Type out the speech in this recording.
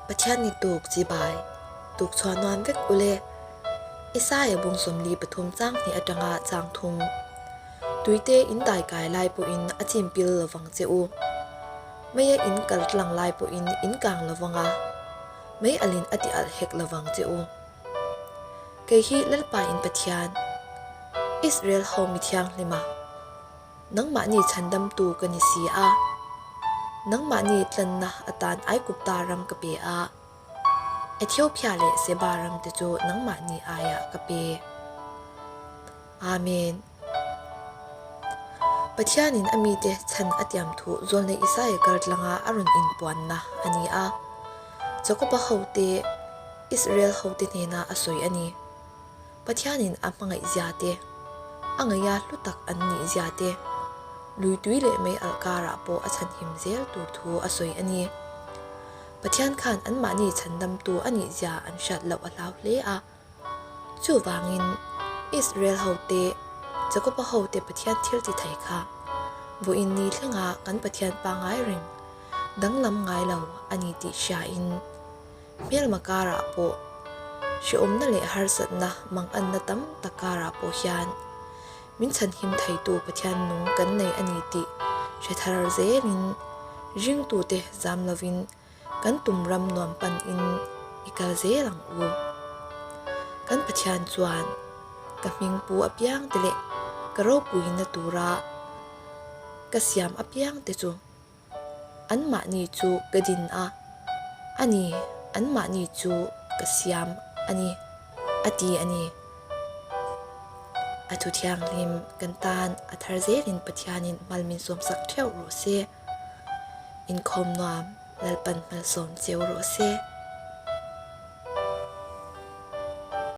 Pathian ni tuk chibai, tuk chhuah nuam vek ule. Isaia bung 43 chang hnih atanga chang thum. Tuite in daikai lai pawhin a chim pil lovang che u. Meia in kal tlang lai pawhin in kang lovang a, mei alin a ti alh hek lovang che u. Kei hi Lalpa in Pathian, Israel ho mi thianghlima. Nangmahni chhandamtu ka ni si a, nangmahni tlanna atan Aigupta ram ka pe a, Ethiopia leh Seba ram te chu nangmahni aiah ka pe. Amen. Pathianin a mite chhan a tiam thu Zawlnei Isaia kal tlanga a rawn inpuanna a ni a, Jakoba hote, Israel hote hnena a sawi a ni. Pathianin a hmangaih zia te, a ngaia hlu tak an nih zia te, lui tui leh mei alh karah pawh a chhanhim zel tur thu a sawi a ni. Pathian khan anmahni chhandamtu a nih zia an hriat loh a hlau hle a. Chuvangin, Israel hote, Jakoba hote Pathian thil ti thei kha, vawiin ni thlenga kan Pathian pangngai reng, danglam ngai lo a ni tih hriain, Hmelma karah pawh hrehawmna leh harsatna manganna tam tak karah pawh hian min chhanhim theitu Pathian nung kan nei a ni tih hre thar zelin ringtute zam lovin kan tum ram nuam panin i kal zel ang u. Kan Pathian chuan ka hming pu apiang te leh ka ropuina tura ka siam apiang te chu Anmahni chu ka din a, a ni, anmahni chu ka siam a ni, a ti a ni. A thu thianghlim kan tan a thar zelin Pathianin hmal min sawmsak theuh rawh se. Inkhawm nuam Lalpan hmalsawm cheu rawh se.